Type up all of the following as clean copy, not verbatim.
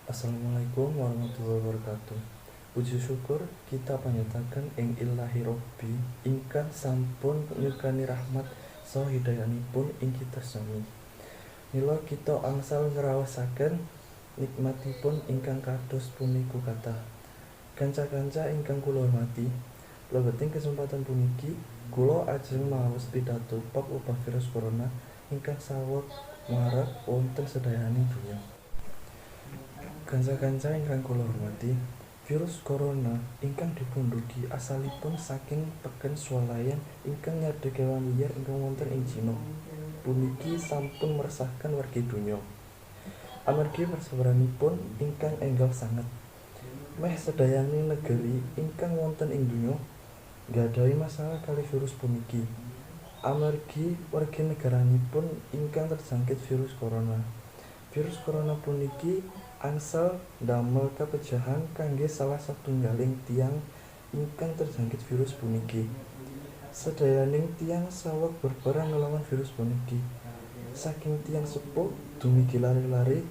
Assalamualaikum warahmatullahi wabarakatuh. Puji syukur kita panjataken ing Illahi Robbi ingkang sampun nyukani rahmat saha hidayanipun ing kita sami. Mila kita angsal ngraosaken nikmatipun ingkang kados puniku kathah. Kanca-kanca ingkang kula hormati, lebeting kesempatan puniki kula ajeng maos pidato bab wabah virus corona ingkang saweg marak wonten sedayaning donya. Kanca-kanca ingkang kula hormati, virus corona ingkang dipundugi asalipun saking peken swalayan ingkang nyade kewan liar ingkang wonten ing Cina puniki sampun meresahkan wargi donya. Amargi persebaranipun ingkang enggal sanget. Meh sedayaning negeri ingkang wonten ing donya nggadahi masalah kalih virus puniki. Amargi wargi negaranipun ingkang terjangkit virus corona. Virus corona puniki angsal ndamel kapejahan kangge salah satunggaling tiyang ingkang terjangkit virus puniki. Sedayaning tiyang saweg berperang nglawan virus puniki. Saking tiyang sepuh dumugi lare-lare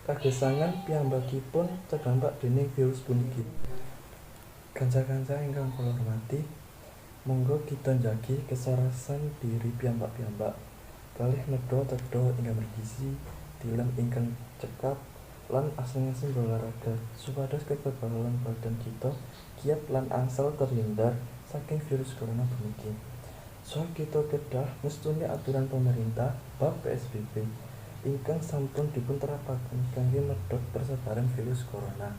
kagesangan piyambakipun terdampak dening virus puniki. Kanca-kanca ingkang kula hormati, monggo kita njagi kesarasan diri piyambak-piyambak. Kalih nedha tedha ingkang bergizi, tilem ingkang cekap, lan asring-asring berolahraga supados kekebalan badan kita kiat lan angsal terhindar saking virus corona puniki. Saha kita kedah ngestuni aturan pemerintah bab PSBB ingkang sampun dipunterapaken kangge medhot persebaran virus corona.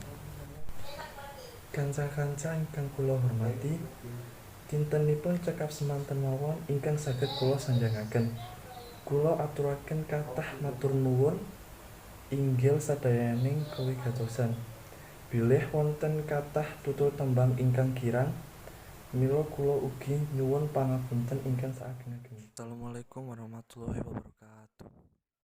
Kanca-kanca ingkang kula hormati, kintenipun cekap semanten mawon ingkang saged kula sanjangaken. Kula aturaken kathah matur nuwun inggil sadayaning kawigatosan. Bilih wonten kathah tutur tembang ingkang kirang, mila kula ugi nyuwun pangapunten ingkang saageng-agengipun. Assalamualaikum warahmatullahi wabarakatuh.